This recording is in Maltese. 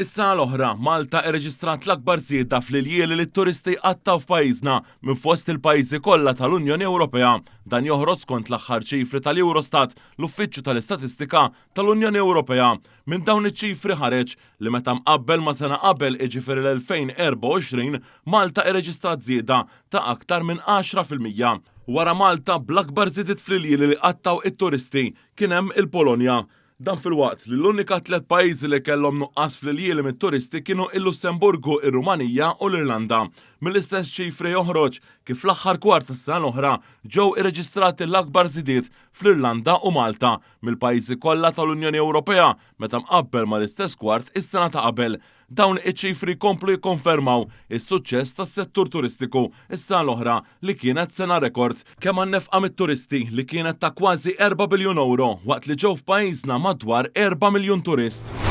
Is-sena l-oħra, Malta irreġistrat l-akbar żieda fl-iljieli li t-turisti jqattgħu f'pajjiżna minn fost il-pajjiżi kollha tal-Unjoni Ewropea. Dan joħroġ skont l-aħħar ċifri tal-Eurostat, l-Uffiċċju tal-Istatistika tal-Unjoni Ewropea. Minn dawn iċ-ċifri ħareġ li meta mqabbel ma' sena qabel iġifieri l-2024, Malta irreġistrat żieda ta' aktar minn 10%. Wara Malta, bl-akbar żidiet fl-iljieli li qattgħu it-turisti kien hemm il-Polonja. Dan filwaqt li l-unika tliet pajjiżi li kellhom nuqqas fl-iljieli mit-turisti kienu il-Lussemburgu, ir-Rumanija u l-Irlanda. Mill-istess ċifri joħroġ kif fl-aħħar kwart tas-sena l-oħra ġew irreġistrati l-akbar żidiet fl-Irlanda u Malta mill-pajjiżi kollha tal-Unjoni Ewropea meta mqabbel mal-istess kwart is-sena ta' qabel. Dawn iċ-ċifri jkomplu jikkonfermaw is-suċċess tas-settur turistiku s-sena l-oħra li kienet sena rekord kemm għan-nefqa mit-turisti li kienet ta' kważi 4 biljun ewro waqt li ġew f'pajjiżna madwar 4 miljun turist.